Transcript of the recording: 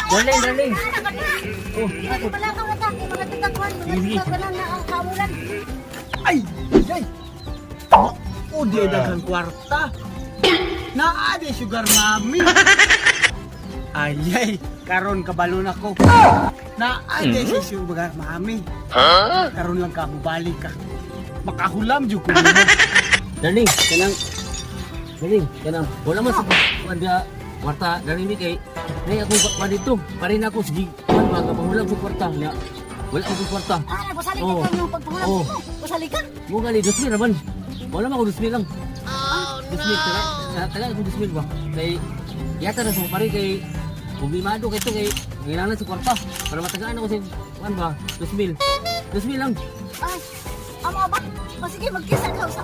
Darling, darling. Oh, Wala ka mata, mga tatakwan, mga Sige, sige. tatakwan na ang kamulan. Ay! Ay! Oh, di daghang kwarta. Naa di sugar mami. Ay, ay, karon kabalo na ko. Naa di si sugar mami. Karon lang ka mobalik ka. Makahulam jud ko nimo. Darling, kanang, darling, kanang wala man sa kuan dia kwarta darling ni kay nay ako kuan dito. Pare na ako sige kuan mga pangulam sa kwarta nya. Wala akong kwarta. Ah, nagpasali Oh. ka yung pagpangulam Oh. mo. Pasali ka. Mo gali 2,000 raman. Wala man ako 2,000 lang. 2,000 tara. Tara akong 2,000 ba. Kay yata na sa pare kay problemado kay to kay kailangan sa kwarta para matagaan ako sa kuan ba 2,000. 2,000 lang. Ay, amo ba? O sige, magkisa ka. Sa,